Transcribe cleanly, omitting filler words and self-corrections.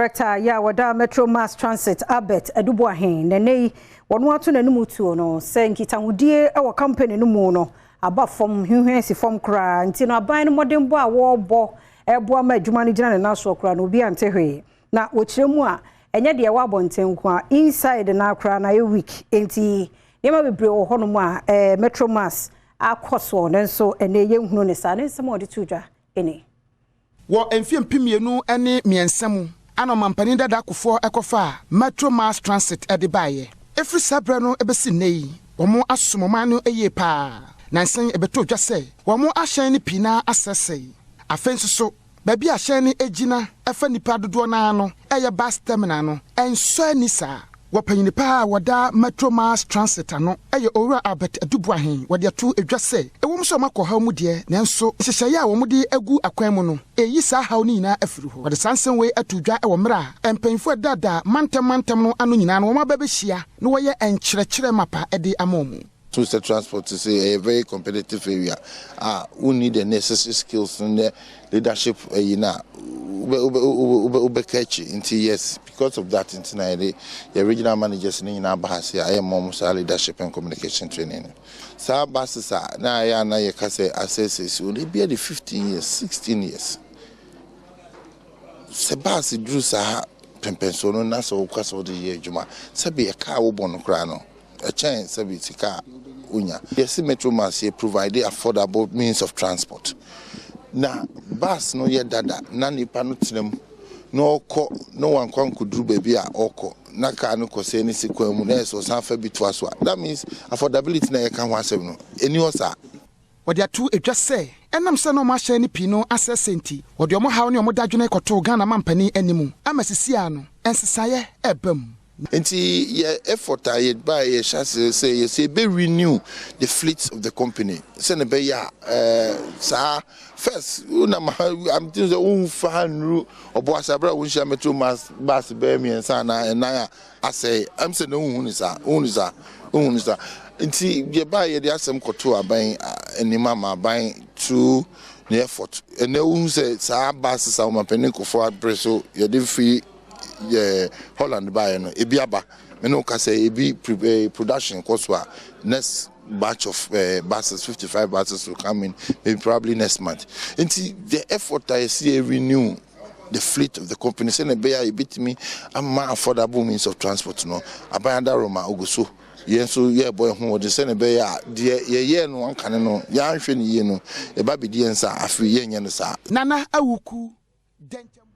Director yɛ a wɔda Metro Mass Transit, Albert Adu Boahen, nɛnɛ yi wɔn ato n'anim tuo no sɛ nkitahodie wɔ company no mu no aba fam hwehwɛ si fam koraa, nti no aban no mmɔdenbɔ a wɔrebɔ ɛboa ma adwuma no gyina ne nan soɔ koraa no, obi ante hwee. Na wɔkyerɛ mu a, ɛnyɛ deɛ ɛwɔ abɔnten nko a, inside na koraa na ɛyɛ weak, nti nneɛma bebree wɔ hɔnom a Metro Mass akɔ soɔ ne nso ɛnɛ yɛnhunu ne saa ne nsɛm a wɔde to dwa ɛni. Wɔ mfeɛ 2003 mu ana ɔmampanin dada Kufuor ɛkɔfa a Metro Mass Transit ɛde baeɛ. Ɛfiri saa berɛ no ɛbɛsi nnɛ yi, wɔn asom ɔman no yie paa. Nansan ɛbɛtɔ dwa sɛ wɔn ahyɛn no pii naa asɛesɛe. Afei nso so baabi a ahyɛn no gyina ɛfa nnipa dodoɔ naa no ɛyɛ bus terminal no ɛnsɔ ani saa. Wɔpanyini paa a wɔda Metro Mass Transit ano ɛyɛ Owura Albert Adu Boahen, wɔde ato edwa sɛ ɛwɔ mu sɛ ɔmakɔ haw mu deɛ, nanso nhyehyɛeɛ a wɔde agu akwan mu no ɛyi saa haw no nyinaa afiri hɔ. Wɔde saa nsɛm wei ato dwa wɔ mmerɛ a mpanyinfoɔ ɛdaadaa mantam mantam no ano nyinaa no wɔn aba bɛhyia na wɔyɛ nkyerɛkyerɛ mapa de ama wɔn. To sɛ transport sɛ a very competitive area a we need the necessary skills and the leadership na wobɛka akyi. Nti yes, because of that nti na yɛde yɛ regional managers ne nyinaa ba ha se a ɛyɛ mmɔ saa leadership and communication training no. Saa buses a na ayɛ a na yɛka sɛ asɛsɛsi wɔn ebi de 15 years, 16 years, sɛ bus duru saa pɛmpɛnsoɔ no na sɛ wokɔ sɛ wode yɛ adwuma, sɛbi ɛka a wobɔ no koraa no ɛkyɛn sɛbi sika a wonya. Yɛsi Metro Mass yɛ provide affordable means of transport, na bus no yɛ dada na nipa no tena mu na ɔkɔ na wankɔ nkɔduru baabi a ɔkɔ na kaa no kɔ ne si kwan mu na ɛsɛ ɔsan fa bi toa so a, that means affordability na yɛka ho asɛm no ɛni hɔ saa. Wɔde ato edwa sɛ ɛnam sɛ na ɔmo ahyɛn no pii no asɛsɛ nti, wɔde ɔmo haw ne ɔmo dadwene kɔtoo Ghana mampanin anim ama sisi a no nsesaeɛ ɛba mu. Nti yɛ effort a yɛba yɛhyɛ ase sɛ yɛsɛ yɛbɛ renew the fleet of the company sɛne ɛbɛyɛ a saa first wonam ha am think sɛ womfa ha nnuru Ɔboase aberɛ a wonhyia Metro Mass bus bɛyɛ mmiɛnsa anaa ɛnan a asɛe am sɛ na wohu ne saa, wohu ne saa, wohu ne saa. Nti yɛbaa yɛde asɛm kɔtoo aban anim ama aban through ne effort, ɛnɛ wohu sɛ saa buses a ɔmampanin Kufuor abere so yɛde firi yɛ Holland baeɛ no ebi aba. Me ne wo ka sɛ ebi production kɔ so a, next batch of buses, 55 buses, will come in maybe probably next month. Nti the effort a yɛsi yɛ renew the fleet of the company sɛnɛ ɛbɛyɛ a yɛbɛtumi ama affordable means of transport no, aban adaroma ogu so. Yɛn nso yɛrebɔ yɛn ho wɔde sɛnɛ ɛbɛyɛ a deɛ yɛyɛɛ no ankane no yɛanhwɛ no yie no yɛba bɛdi yɛn nsa, afei yɛnyɛ no saa. Nana Awuku Dɛnkyɛmboɔ.